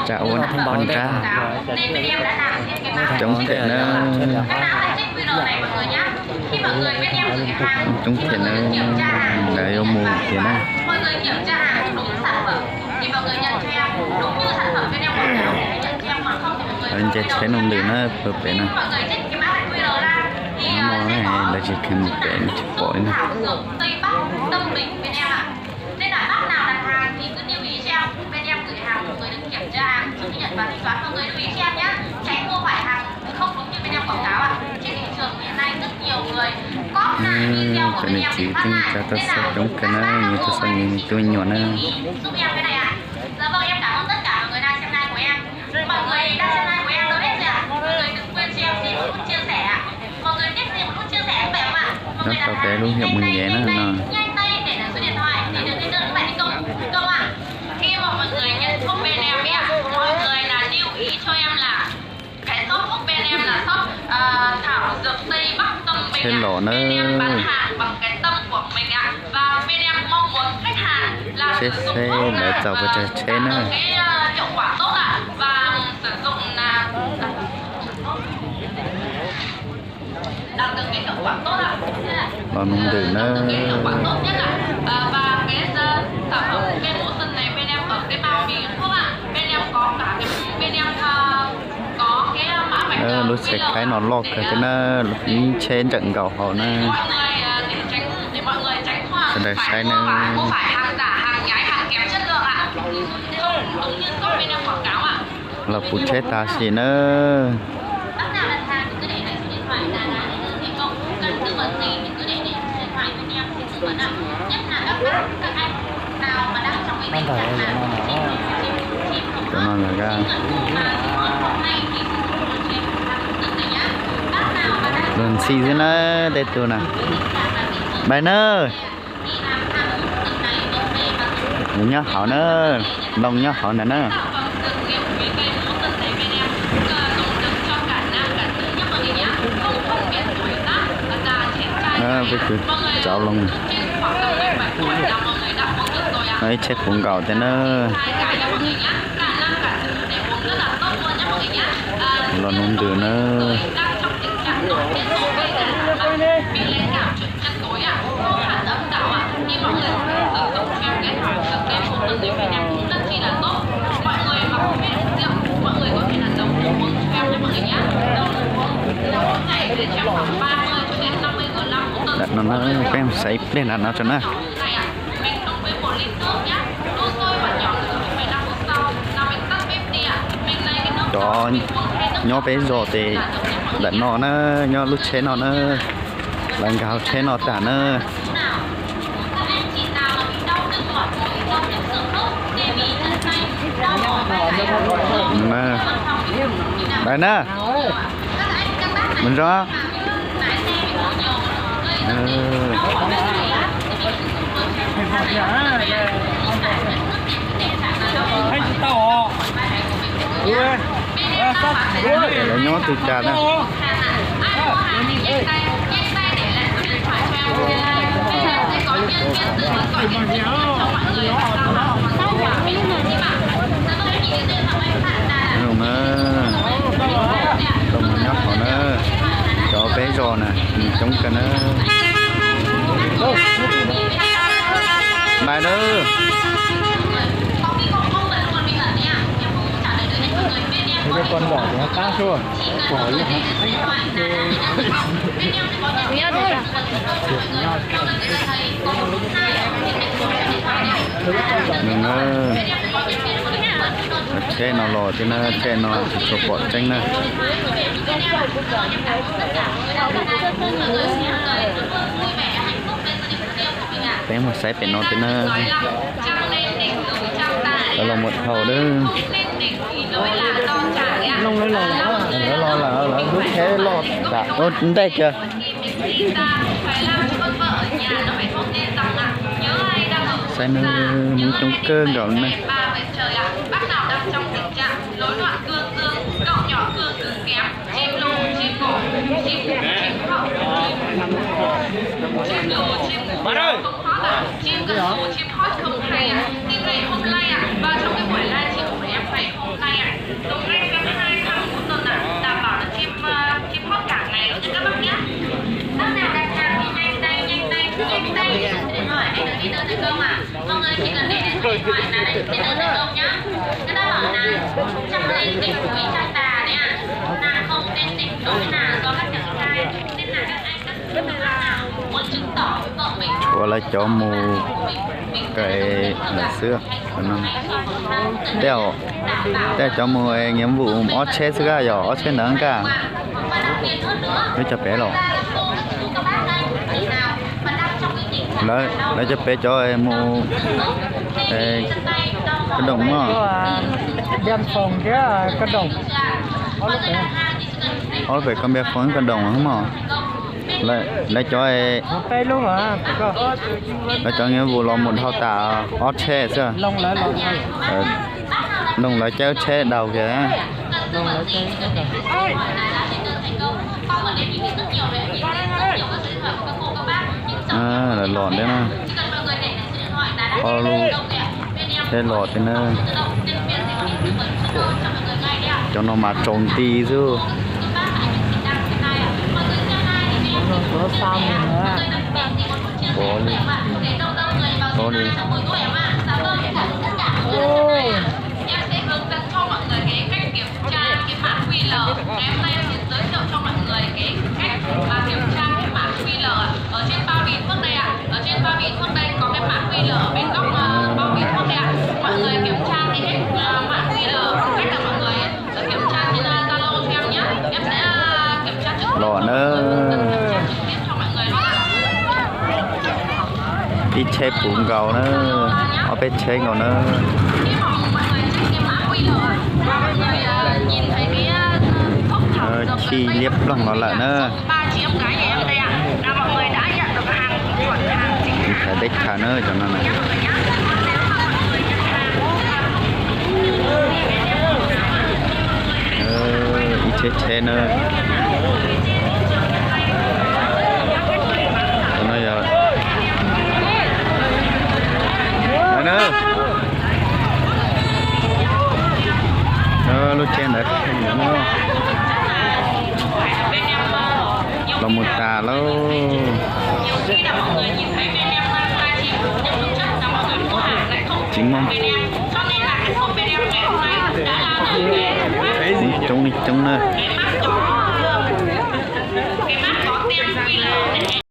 Tsam ua nrab coob them na. Coob them na, lawv yuav mus thiab na. Lawv nce tsheb no ntws na, pawg pem na. Hnub no lawv tsis kheev mus pem, tsis pom li na. Cov niam txiv tej tsa tau xov coob kawg na, nws tau xov nws tus me nyuam na. Nyob rau peb lub hiam mus nyev na no. Tsheb los na. Tsheb xeb lawv txaus pes tsawg tsheb na. Los nuv ntws na. Lub tsheb khaib no loj kawg thiab na, ib tsheb ntsawm nkaus hauv na. Sawv daws saib na. Los puv tsheb tas sim na. Cov no lawm, luag ntxhi xwb na, tej tug na. Npais na. Nws nyob hauv na, nplooj nyob hauv ntawd na. Peb tus tsauv loo, ib tsheb puv nkaus thiab na. Los nuv ntws na. Ntawm no na, peb mus xaiv ib pliag ntawm no tso na. Cov nyob peb zos ces ntawm no na, nyob lub tsheb no na, lawv nkag hauv tsheb no tag na. Npais na. Mus zoo. Lawv nyob twg cas na? Zoo na, zoo nyob hauv na, cov peb zos na, nws coob kawg na. Npais na. Nws na, tsheb no los thiab na, tsheb no tsis tshua pom tseeb na. Peb mus saib pem no thiab na. Lawv los mus dhau lawm. Lawv los lawm, lawv lub tsheb loj tas ntej kiag. Saib na, Hmoob coob kawg nkaus na. Tshuav lawv cov mus kawm lawm xwb. Tej, tej cov mus nyiam vum ob tsheb xwb kaj yog ob tsheb ntawd kaj. Lawv cov pem los, lawv cov pem cov mus Koj Doom mog. Ob lub pem Koj Npias Foos Koj Doom mog. Lawv cov, lawv cov nyiam vum los mus dhau tas ob tsheb xwb. Loog lawv caij tsheb daug kiag. Lawv los ntawd na. Ob lub tsheb los thiab na. Cov no mas tsaus nti xwb. Ua li, ua li. Los na. Ib tsheb puv nkaus na, ob peb tsheb nkaus na. Chij liab ploog los lawm na. Thav deb khaws na cov no na. Ib tsheb tsheb na. Lub tsheb ntawd los mus tas lauj. Tsis muaj, coob li coob na.